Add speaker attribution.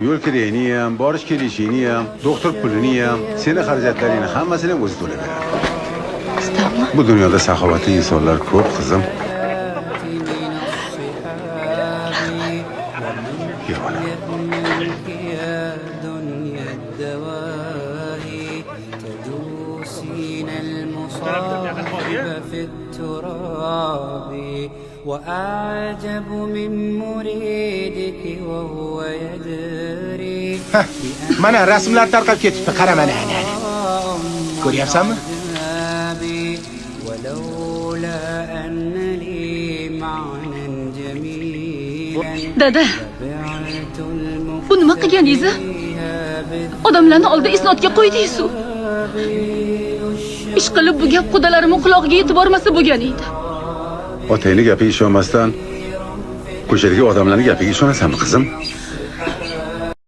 Speaker 1: Yo'l kirayini ham, borish kelishingni ham, doktor pulini ham, seni xarajatlaringni hammasini ham o'zi to'lab beradi.
Speaker 2: Rostdanmi?
Speaker 1: Bu dunyoda saxovatli insonlar ko'p, qizim. Ye bolam.
Speaker 3: تدوسين المصائب في التراب وأعجب من مريدك وهو يدري.
Speaker 4: Mana rasmlar tarqab ketibdi, qara mana ana. Ko'ryapsanmi?
Speaker 3: ولولا أن لي معنى جميلا.
Speaker 2: Dada, bu nima qilganingiz? Odamlarni oldida isnodga qo'ydingiz-u. Ish qilib bu gap qudalarimning qulog'iga yetib bormasa bo'lgan edi.
Speaker 1: Otangni gapiga ishonmasdan ko'chadagi odamlarning gapiga ishonasanmi, qizim?